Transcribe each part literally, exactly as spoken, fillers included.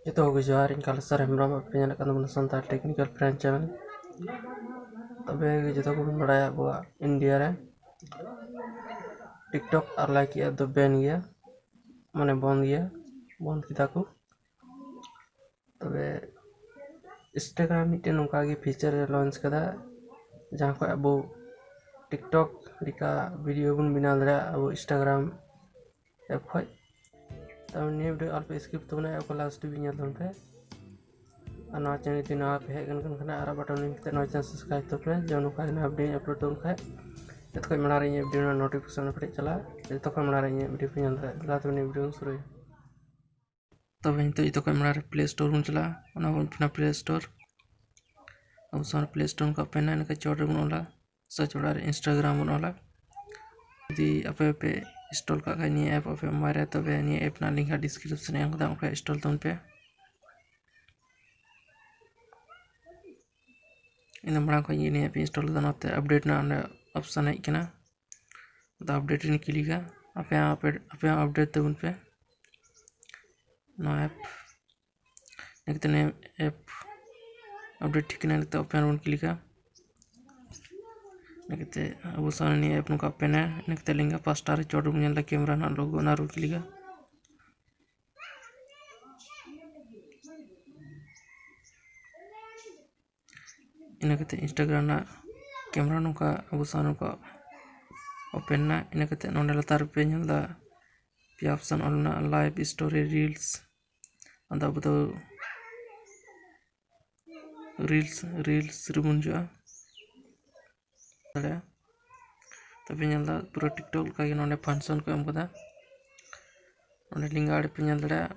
ᱡᱚᱛᱚ ᱠᱚᱜᱮ ᱡᱚᱦᱟᱨ, ᱤᱧ ᱠᱟᱞᱮᱥᱚᱨ ᱦᱮᱢᱵᱨᱚᱢ, ᱟᱯᱮ ᱯᱮ ᱧᱮᱞᱮᱫ ᱠᱟᱱ ᱛᱟᱵᱚᱱᱟ Santal Tech Nickal Friend Channel᱾ ᱛᱚᱵᱮ ᱜᱮ ᱡᱚᱛᱚ ᱠᱚᱵᱚᱱ ᱵᱟᱲᱟᱭᱟ ᱟᱵᱚᱣᱟᱜ ᱤᱱᱰᱤᱭᱟ ᱨᱮ TikTok ᱟᱨ Likee app ᱫᱚ ban ᱜᱮᱭᱟ, ᱢᱟᱱᱮ ᱵᱚᱱᱫ ᱜᱮᱭᱟ, ᱵᱚᱱᱫ ᱠᱮᱫᱟ ᱠᱚ᱾ ᱛᱚᱵᱮ Instagram ᱢᱤᱫᱴᱮᱱ ᱱᱚᱝᱠᱟ ᱜᱮ feature ᱮ launch ᱠᱟᱫᱟ, ᱡᱟᱦᱟᱸ ᱠᱷᱚᱱ ᱟᱵᱚ TikTok ᱞᱮᱠᱟ video ᱵᱚᱱ ᱵᱮᱱᱟᱣ ᱫᱟᱲᱮᱭᱟᱜᱼᱟ ᱟᱵᱚ Instagram app ᱠᱷᱚᱱ᱾ ᱛᱚ ᱱᱤᱭᱟᱹ video ᱟᱞᱚᱯᱮ skip ᱛᱟᱵᱚᱱᱟ, ᱮᱦᱚᱵ ᱠᱷᱚᱱ last ᱫᱷᱟᱹᱵᱤᱡ ᱧᱮᱞ ᱛᱟᱵᱚᱱ ᱯᱮ᱾ ᱟᱨ ᱱᱚᱣᱟ channel ᱡᱩᱫᱤ ᱱᱟᱣᱟ ᱯᱮ ᱦᱮᱡ ᱟᱠᱟᱱ ᱠᱷᱟᱱ, ᱟᱨᱟᱜ button ᱞᱤᱧ ᱠᱟᱛᱮ ᱱᱚᱣᱟ channel subscribe ᱛᱟᱵᱚᱱ ᱯᱮ, ᱡᱮ ᱱᱚᱝᱠᱟ ᱜᱮ ᱱᱟᱣᱟ video upload ᱛᱟᱵᱚᱱ ᱠᱷᱟᱱ ᱡᱚᱛᱚ ᱠᱷᱚᱱ ᱢᱟᱲᱟᱝ ᱨᱮ ᱤᱧᱟᱹᱜ video ᱨᱮᱱᱟᱜ notification ᱯᱮ ᱪᱟᱞᱟᱜᱼᱟ, ᱡᱚᱛᱚ ᱠᱷᱚᱱ ᱢᱟᱲᱟᱝ ᱨᱮ ᱤᱧᱟᱹᱜ video ᱯᱮ ᱧᱮᱞ ᱫᱟᱲᱮᱭᱟᱜᱼᱟ᱾ ᱫᱮᱞᱟ ᱛᱚᱵᱮ ᱱᱤᱭᱟᱹ video ᱵᱚᱱ ᱥᱩᱨᱩᱭᱟ᱾ ᱛᱚᱵᱮ ᱱᱤᱛᱚᱜ ᱡᱚᱛᱚ ᱠᱷᱚᱱ ᱢᱟᱲᱟᱝ ᱨᱮ Play Store ᱵᱚᱱ ᱪᱟᱞᱟᱜᱼᱟ, ᱚᱱᱟ ᱵᱚᱱ ᱯᱷᱤᱱᱟ Play Store ᱠᱟᱜ ᱯᱮ ᱱᱟ, ᱤᱱᱟᱹ ᱠᱷᱟᱱ ᱪᱚᱴ ᱨᱮᱵᱚᱱ ᱚᱞᱟ search ᱵᱟᱲᱟ ᱨᱮ Instagram ᱵᱚᱱ ᱚᱞᱟ᱾ ᱡᱩᱫᱤ ᱟᱯᱮ ᱯᱮ install ᱠᱟᱜ ᱠᱷᱟᱱ ᱱᱤᱭᱟᱹ app ᱟᱯᱮ mobile ᱨᱮ, ᱛᱚᱵᱮ ᱱᱤᱭᱟᱹ app ᱨᱮᱱᱟᱜ link ᱦᱟᱸᱜ description ᱨᱮ ᱮᱢ ᱠᱟᱫᱟ, ᱚᱸᱰᱮ ᱠᱷᱚᱱ install ᱛᱟᱵᱚᱱ ᱯᱮ᱾ ᱤᱱᱟᱹ ᱢᱟᱲᱟᱝ ᱠᱷᱚᱱ ᱜᱮ ᱱᱤᱭᱟᱹ app install ᱠᱟᱫᱟ, ᱱᱚᱛᱮ update ᱨᱮᱱᱟᱜ ᱚᱸᱰᱮ option ᱦᱮᱡ ᱠᱟᱱᱟ, ᱟᱫᱚ update ᱨᱮᱧ ᱠᱞᱤᱠᱟ᱾ ᱟᱯᱮ ᱦᱚᱸ ᱟᱯᱮ ᱟᱯᱮ ᱦᱚᱸ update ᱛᱟᱵᱚᱱ ᱯᱮ ᱱᱚᱣᱟ app᱾ ᱤᱱᱟᱹ ᱠᱟᱛᱮ ᱱᱤᱭᱟᱹ app update ᱴᱷᱤᱠ ᱠᱟᱱᱟ, ᱱᱤᱛᱚᱜ open ᱵᱚᱱ ᱠᱞᱤᱠᱟ᱾ ᱤᱱᱟᱹ ᱠᱟᱛᱮ ᱟᱵᱚ ᱥᱟᱢᱟᱝ ᱱᱤᱭᱟᱹ app ᱱᱚᱝᱠᱟ open ᱮᱱᱟ᱾ ᱤᱱᱟᱹ ᱠᱟᱛᱮ ᱞᱤᱝᱜᱟ ᱯᱟᱥᱴᱟ ᱨᱮ ᱪᱚᱴ ᱨᱮᱵᱚᱱ ᱧᱮᱞ ᱮᱫᱟ camera ᱨᱮᱱᱟᱜ logo, ᱚᱱᱟ ᱨᱮᱵᱚᱱ ᱠᱞᱤᱠᱟ᱾ ᱤᱱᱟᱹ ᱠᱟᱛᱮ Instagram ᱨᱮᱱᱟᱜ camera ᱱᱚᱝᱠᱟ ᱟᱵᱚ ᱥᱟᱢᱟᱝ ᱱᱚᱝᱠᱟ open ᱮᱱᱟ᱾ ᱤᱱᱟᱹ ᱠᱟᱛᱮ ᱱᱚᱰᱮ ᱞᱟᱛᱟᱨ ᱨᱮᱯᱮ ᱧᱮᱞ ᱮᱫᱟ ᱯᱮᱭᱟ option ᱚᱞ ᱢᱮᱱᱟᱜᱼᱟ, live, story, reels᱾ ᱟᱫᱚ ᱟᱵᱚ ᱫᱚ reels, reels ᱨᱮᱵᱚᱱ ᱦᱤᱡᱩᱜᱼᱟ᱾ ᱫᱟᱲᱮᱭᱟᱜᱼᱟ᱾ ᱛᱚᱵᱮ ᱧᱮᱞ ᱮᱫᱟ ᱯᱩᱨᱟᱹ TikTok ᱞᱮᱠᱟᱜᱮ ᱱᱚᱰᱮ function ᱠᱚ ᱮᱢ ᱠᱟᱫᱟ᱾ ᱱᱚᱰᱮ ᱞᱮᱸᱜᱟ ᱟᱲᱮ ᱯᱮ ᱧᱮᱞ ᱫᱟᱲᱮᱭᱟᱜᱼᱟ,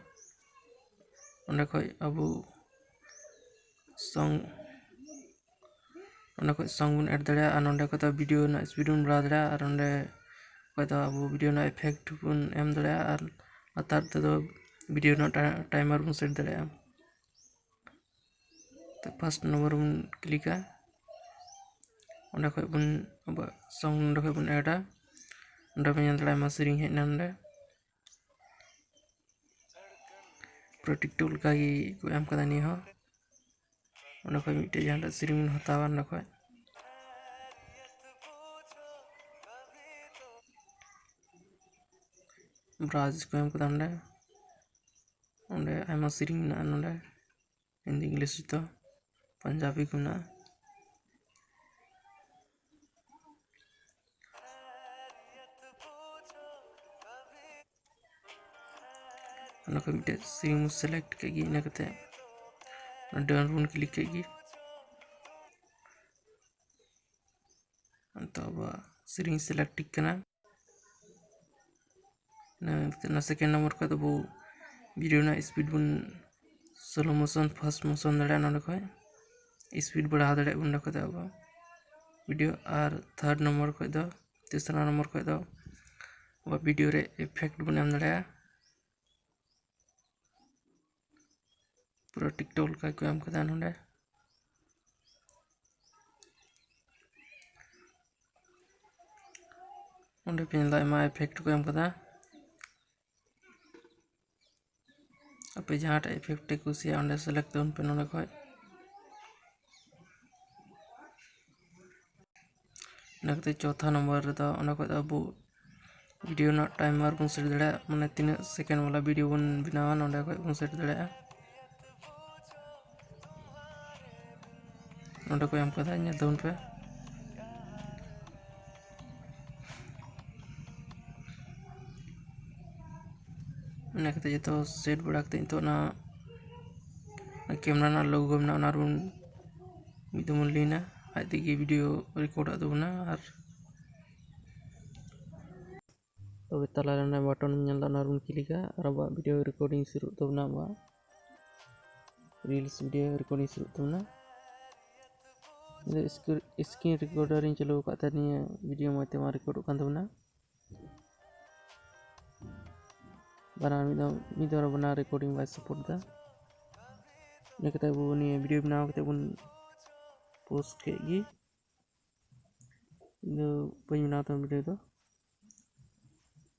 ᱚᱸᱰᱮ ᱠᱷᱚᱡ ᱟᱵᱚ song, ᱚᱸᱰᱮ ᱠᱷᱚᱡ song ᱵᱚᱱ add ᱫᱟᱲᱮᱭᱟᱜᱼᱟ᱾ ᱟᱨ ᱱᱚᱰᱮ ᱠᱷᱚᱡ ᱫᱚ video ᱨᱮᱱᱟᱜ speed ᱵᱚᱱ ᱵᱟᱲᱦᱟᱣ ᱫᱟᱲᱮᱭᱟᱜᱼᱟ᱾ ᱟᱨ ᱱᱚᱰᱮ ᱠᱷᱚᱡ ᱫᱚ ᱟᱵᱚ video ᱨᱮᱱᱟᱜ effect ᱵᱚᱱ ᱮᱢ ᱫᱟᱲᱮᱭᱟᱜᱼᱟ᱾ ᱟᱨ ᱞᱟᱛᱟᱨ ᱛᱮᱫᱚ video ᱨᱮᱱᱟᱜ ti-, timer ᱵᱚᱱ set ᱫᱟᱲᱮᱭᱟᱜᱼᱟ᱾ ᱛᱚ first number ᱵᱚᱱ ᱠᱞᱤᱠᱟ, ᱚᱸᱰᱮ ᱠᱷᱚᱡ ᱵᱚᱱ ᱟᱵᱚᱣᱟᱜ song ᱱᱚᱸᱰᱮ ᱠᱷᱚᱡ ᱵᱚᱱ addᱟ᱾ ᱚᱸᱰᱮ ᱵᱚᱱ ᱧᱮᱞ ᱫᱟᱲᱮᱭᱟᱜᱼᱟ ᱟᱭᱢᱟ ᱥᱮᱨᱮᱧ ᱦᱮᱡ ᱮᱱᱟ ᱱᱚᱸᱰᱮ᱾ ᱯᱩᱨᱟᱹ TikTok ᱞᱮᱠᱟ ᱜᱮ ᱠᱚ ᱮᱢ ᱠᱟᱫᱟ ᱱᱤᱭᱟᱹ ᱦᱚᱸ᱾ ᱚᱸᱰᱮ ᱠᱷᱚᱡ ᱢᱤᱫᱴᱮᱡ ᱡᱟᱦᱟᱸᱴᱟᱜ ᱥᱮᱨᱮᱧ ᱵᱚᱱ ᱦᱟᱛᱟᱣᱟ ᱚᱸᱰᱮ ᱠᱷᱚᱡ᱾ ᱵᱨᱟᱣᱩᱡᱽ ᱠᱚ ᱮᱢ ᱠᱟᱫᱟ ᱚᱸᱰᱮ᱾ ᱚᱸᱰᱮ ᱟᱭᱢᱟ ᱥᱮᱨᱮᱧ ᱢᱮᱱᱟᱜᱼᱟ ᱱᱚᱸᱰᱮ, ᱦᱤᱱᱫᱤ, ᱤᱝᱞᱤᱥ ᱡᱚᱛᱚ, ᱯᱟᱧᱡᱟᱵᱤ ᱠᱚ ᱢᱮᱱᱟᱜᱼᱟ᱾ ᱚᱱᱟ ᱠᱷᱚᱡ ᱢᱤᱫᱴᱮᱡ ᱥᱮᱨᱮᱧ ᱵᱚᱱ select ᱠᱮᱫ ᱜᱮ, ᱤᱱᱟᱹ ᱠᱟᱛᱮ done ᱵᱚᱱ click ᱠᱮᱫ ᱜᱮ᱾ ᱱᱤᱛᱚᱜ ᱟᱵᱚᱣᱟᱜ ᱥᱮᱨᱮᱧ select ᱴᱷᱤᱠ ᱠᱟᱱᱟ᱾ ᱤᱱᱟᱹ ᱠᱟᱛᱮ ᱚᱱᱟ second ᱱᱚᱢᱵᱚᱨ ᱠᱷᱚᱡ ᱫᱚ ᱟᱵᱚ video ᱨᱮᱱᱟᱜ speed ᱵᱚᱱ slow motion, fast motion ᱫᱟᱲᱮᱭᱟᱜᱼᱟ ᱱᱚᱸᱰᱮ ᱠᱷᱚᱡ᱾ Speed ᱵᱟᱲᱦᱟᱣ ᱫᱟᱲᱮᱭᱟᱜ ᱵᱚᱱ ᱱᱚᱸᱰᱮ ᱠᱷᱚᱡ ᱫᱚ ᱟᱵᱚ video᱾ ᱟᱨ third ᱱᱚᱢᱵᱚᱨ ᱠᱷᱚᱡ ᱫᱚ, ᱛᱮᱥᱨᱟ ᱱᱚᱢᱵᱚᱨ ᱠᱷᱚᱡ ᱫᱚ ᱟᱵᱚ video ᱨᱮ effect ᱵᱚᱱ ᱮᱢ ᱫᱟᱲᱮᱭᱟᱜᱼᱟ᱾ ᱯᱩᱨᱟᱹ TikTok ᱞᱮᱠᱟ ᱠᱚ ᱮᱢ ᱠᱟᱫᱟ ᱱᱚᱸᱰᱮ᱾ ᱚᱸᱰᱮ ᱯᱮ ᱧᱮᱞ ᱫᱟ ᱟᱭᱢᱟ effect ᱠᱚ ᱮᱢ ᱠᱟᱫᱟ᱾ ᱟᱯᱮ ᱡᱟᱦᱟᱸᱴᱟᱜ effect ᱯᱮ ᱠᱩᱥᱤᱭᱟᱜᱼᱟ ᱚᱸᱰᱮ select ᱛᱟᱵᱚᱱ ᱯᱮ ᱱᱚᱸᱰᱮ ᱠᱷᱚᱡ᱾ ᱤᱱᱟᱹ ᱠᱟᱛᱮ ᱪᱚᱛᱷᱟ ᱱᱚᱢᱵᱚᱨ ᱨᱮᱫᱚ ᱚᱸᱰᱮ ᱠᱷᱚᱡ ᱫᱚ ᱟᱵᱚ video ᱨᱮᱱᱟᱜ timer ᱵᱚᱱ set ᱫᱟᱲᱮᱭᱟᱜᱼᱟ, ᱢᱟᱱᱮ ᱛᱤᱱᱟᱹᱜ second ᱵᱟᱞᱟ video ᱵᱚᱱ ᱵᱮᱱᱟᱣᱟ ᱱᱚᱸᱰᱮ ᱠᱷᱚᱡ ᱵᱚᱱ set ᱫᱟᱲᱮᱭᱟᱜᱼᱟ᱾ ᱱᱚᱸᱰᱮ ᱠᱚ ᱮᱢ ᱠᱟᱫᱟ, ᱧᱮᱞ ᱛᱟᱵᱚᱱ ᱯᱮ᱾ ᱤᱱᱟᱹ ᱠᱟᱛᱮ ᱡᱚᱛᱚ set ᱵᱟᱲᱟ ᱠᱟᱛᱮ ᱱᱤᱛᱚᱜ ᱚᱱᱟ camera ᱨᱮᱱᱟᱜ logo ᱢᱮᱱᱟᱜᱼᱟ, ᱚᱱᱟ ᱨᱮᱵᱚᱱ ᱢᱤᱫ ᱫᱚᱢ ᱵᱚᱱ ᱞᱤᱱᱟ, ᱟᱡ ᱛᱮᱜᱮ video record ᱟᱜ ᱛᱟᱵᱚᱱᱟ᱾ ᱟᱨ ᱛᱚᱵᱮ ᱛᱟᱞᱟ ᱨᱮ ᱚᱱᱟ button ᱧᱮᱞ ᱫᱟ, ᱚᱱᱟ ᱨᱮᱵᱚᱱ click ᱟ ᱟᱨ ᱟᱵᱚᱣᱟᱜ video recording ᱥᱩᱨᱩᱜ ᱛᱟᱵᱚᱱᱟ, ᱟᱵᱚᱣᱟᱜ reels video recording ᱥᱩᱨᱩᱜ ᱛᱟᱵᱚᱱᱟ᱾ ᱤᱧ ᱫᱚ screen recorder ᱤᱧ ᱪᱟᱹᱞᱩ ᱟᱠᱟᱫ ᱛᱮ ᱱᱤᱭᱟᱹ video ᱢᱚᱡᱽ ᱛᱮ ᱵᱟᱝ recordᱚᱜ ᱠᱟᱱ ᱛᱟᱵᱚᱱᱟ᱾ ᱵᱟᱱᱟᱨ ᱢᱤᱫ ᱫᱷᱟᱣ, ᱢᱤᱫ ᱫᱷᱟᱣ ᱨᱮ ᱵᱟᱱᱟᱨ recording ᱵᱟᱭ support ᱫᱟ᱾ ᱤᱱᱟᱹ ᱠᱟᱛᱮ ᱟᱵᱚ ᱱᱤᱭᱟᱹ video ᱵᱮᱱᱟᱣ ᱠᱟᱛᱮ ᱵᱚᱱ post ᱠᱮᱫ ᱜᱮ᱾ ᱤᱧ ᱫᱚ ᱵᱟᱹᱧ ᱵᱮᱱᱟᱣ ᱛᱟᱵᱚᱱ video ᱫᱚ᱾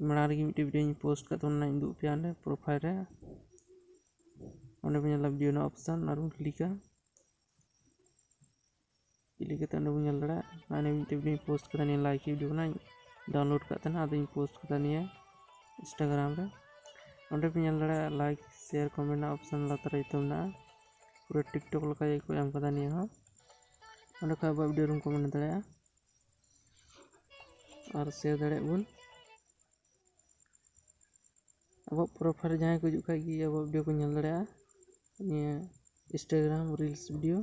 ᱢᱟᱲᱟᱝ ᱨᱮᱜᱮ ᱢᱤᱫᱴᱮᱡ video ᱤᱧ post ᱠᱟᱜ ᱛᱟᱵᱚᱱᱟ, ᱤᱧ ᱩᱫᱩᱜ ᱟᱯᱮᱭᱟ ᱚᱸᱰᱮ profile ᱨᱮ᱾ ᱚᱸᱰᱮ ᱵᱚᱱ ᱧᱮᱞᱟ ᱵᱷᱤᱰᱤᱭᱳ ᱨᱮᱱᱟᱜ ᱚᱯᱥᱟᱱ, ᱚᱱᱟ ᱨᱮᱵᱚᱱ ᱠᱞᱤᱠᱟ᱾ ᱠᱞᱤᱠ ᱠᱟᱛᱮ ᱚᱸᱰᱮ ᱵᱚᱱ ᱧᱮᱞ ᱫᱟᱲᱮᱭᱟᱜᱼᱟ, ᱱᱚᱜᱼᱚᱭ ᱱᱤᱭᱟᱹ ᱢᱤᱫᱴᱮᱱ ᱵᱷᱤᱰᱤᱭᱳᱧ ᱯᱳᱥᱴ ᱠᱟᱫᱟ, ᱱᱤᱭᱟᱹ ᱞᱟᱭᱤᱠ ᱵᱷᱤᱰᱤᱭᱳ ᱠᱟᱱᱟ, ᱰᱟᱣᱩᱱᱞᱳᱰ ᱠᱟᱜ ᱛᱟᱦᱮᱱᱟ, ᱟᱫᱚᱧ ᱯᱳᱥᱴ ᱠᱟᱫᱟ ᱱᱤᱭᱟᱹ ᱤᱱᱥᱴᱟᱜᱨᱟᱢ ᱨᱮ᱾ ᱚᱸᱰᱮ ᱯᱮ ᱧᱮᱞ ᱫᱟᱲᱮᱭᱟᱜᱼᱟ, ᱞᱟᱭᱤᱠ, ᱥᱮᱭᱟᱨ, ᱠᱚᱢᱮᱱᱴ ᱨᱮᱱᱟᱜ ᱚᱯᱥᱟᱱ ᱞᱟᱛᱟᱨ ᱨᱮ ᱡᱚᱛᱚ ᱢᱮᱱᱟᱜᱼᱟ᱾ ᱯᱩᱨᱟᱹ ᱴᱤᱠᱴᱚᱠ ᱞᱮᱠᱟ ᱜᱮᱠᱚ ᱮᱢ ᱠᱟᱫᱟ ᱱᱤᱭᱟᱹ ᱦᱚᱸ᱾ ᱚᱸᱰᱮ ᱠᱷᱚᱱ ᱟᱵᱚᱣᱟᱜ ᱵᱷᱤᱰᱤᱭᱳ ᱨᱮᱵᱚᱱ ᱠᱚᱢᱮᱱᱴ ᱫᱟᱲᱮᱭᱟᱜᱼᱟ ᱟᱨ ᱥᱮᱭᱟᱨ ᱫᱟᱲᱮᱭᱟᱜ ᱵᱚᱱ᱾ ᱟᱵᱚᱣᱟᱜ ᱯᱨᱚᱯᱷᱟᱭᱤᱞ ᱨᱮ ᱡᱟᱦᱟᱸᱭ ᱠᱚ ᱦᱤᱡᱩᱜ ᱠᱷᱟᱡ ᱜᱮ ᱟᱵᱚᱣᱟᱜ ᱵᱷᱤᱰᱤᱭᱳ ᱠᱚ ᱧᱮᱞ ᱫᱟᱲᱮᱭᱟᱜᱼᱟ᱾ ᱱᱤᱭᱟᱹ ᱤᱱᱥᱴᱟᱜᱨᱟᱢ ᱨᱤᱞᱥ ᱵᱷᱤᱰᱤᱭᱳ᱾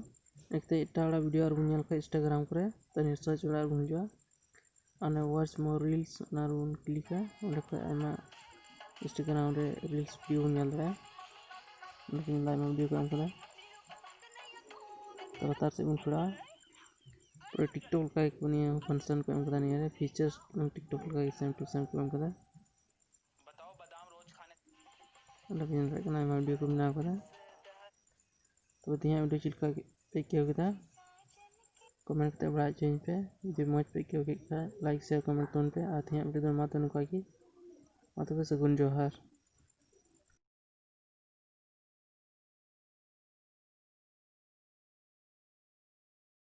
ᱮᱠᱛᱮ ᱮᱴᱟᱜ ᱦᱚᱲᱟᱜ ᱵᱷᱤᱰᱤᱭᱳ ᱟᱨᱵᱚᱱ ᱧᱮᱞ ᱠᱷᱟᱡ ᱤᱱᱥᱴᱟᱜᱨᱟᱢ ᱠᱚᱨᱮ, ᱛᱚ ᱱᱤᱭᱟᱹ ᱥᱟᱨᱪ ᱵᱟᱲᱟ ᱟᱨᱵᱚᱱ ᱦᱤᱡᱩᱜᱼᱟ᱾ ᱚᱱᱟ watch more reels, ᱚᱱᱟ ᱨᱮᱵᱚᱱ ᱠᱞᱤᱠᱟ᱾ ᱚᱸᱰᱮ ᱠᱷᱚᱡ ᱟᱭᱢᱟ ᱤᱱᱥᱴᱟᱜᱨᱟᱢ ᱨᱮ ᱨᱤᱞᱥ ᱵᱷᱤᱰᱤᱭᱳ ᱵᱚᱱ ᱧᱮᱞ ᱫᱟᱲᱮᱭᱟᱜᱼᱟ᱾ ᱚᱸᱰᱮ ᱠᱷᱚᱱ ᱟᱭᱢᱟ ᱵᱷᱤᱰᱤᱭᱳ ᱠᱚ ᱮᱢ ᱠᱟᱫᱟ᱾ ᱛᱚ ᱞᱟᱛᱟᱨ ᱥᱮᱫ ᱵᱚᱱ ᱪᱷᱚᱲᱟᱜᱼᱟ᱾ ᱯᱩᱨᱟᱹ ᱴᱤᱠᱴᱚᱠ ᱞᱮᱠᱟ ᱜᱮᱠᱚ ᱱᱤᱭᱟᱹ ᱯᱷᱟᱱᱥᱚᱱ ᱠᱚ ᱮᱢ ᱠᱟᱫᱟ, ᱱᱤᱭᱟᱹ ᱨᱮ ᱯᱷᱤᱪᱟᱨᱥ ᱴᱤᱠᱴᱚᱠ ᱞᱮᱠᱟ ᱜᱮ same to same ᱠᱚ ᱮᱢ ᱠᱟᱫᱟ᱾ ᱚᱸᱰᱮ ᱯᱮ ᱧᱮᱞ ᱫᱟᱲᱮᱭᱟᱜ ᱠᱟᱱᱟ, ᱟᱭᱢᱟ ᱵᱷᱤᱰᱤᱭᱳ ᱠᱚ ᱵᱮᱱᱟᱣ ᱠᱟᱫᱟ᱾ ᱛᱚᱵᱮ ᱛᱮᱦᱮᱧᱟᱜ ᱵᱷᱤᱰᱤᱭᱳ ᱪᱮᱫ ᱞᱮᱠᱟ ᱯᱮ ᱟᱹᱭᱠᱟᱹᱣ ᱠᱮᱫᱟ, ᱠᱚᱢᱮᱱᱴ ᱠᱟᱛᱮ ᱵᱟᱲᱟᱭ ᱦᱚᱪᱚᱧ ᱯᱮ᱾ ᱡᱩᱫᱤ ᱢᱚᱡᱽ ᱯᱮ ᱟᱹᱭᱠᱟᱹᱣ ᱠᱮᱫ ᱠᱷᱟᱡ, ᱞᱟᱭᱤᱠ, ᱥᱮᱭᱟᱨ, ᱠᱚᱢᱮᱱᱴ ᱛᱟᱵᱚᱱ ᱯᱮ᱾ ᱟᱨ ᱛᱮᱦᱮᱧᱟᱜ ᱵᱷᱤᱰᱤᱭᱳ ᱫᱚ ᱢᱟ ᱛᱚ ᱱᱚᱝᱠᱟ ᱜᱮ, ᱢᱟ ᱛᱚᱵᱮ ᱥᱟᱹᱜᱩᱱ ᱡᱚᱦᱟᱨ᱾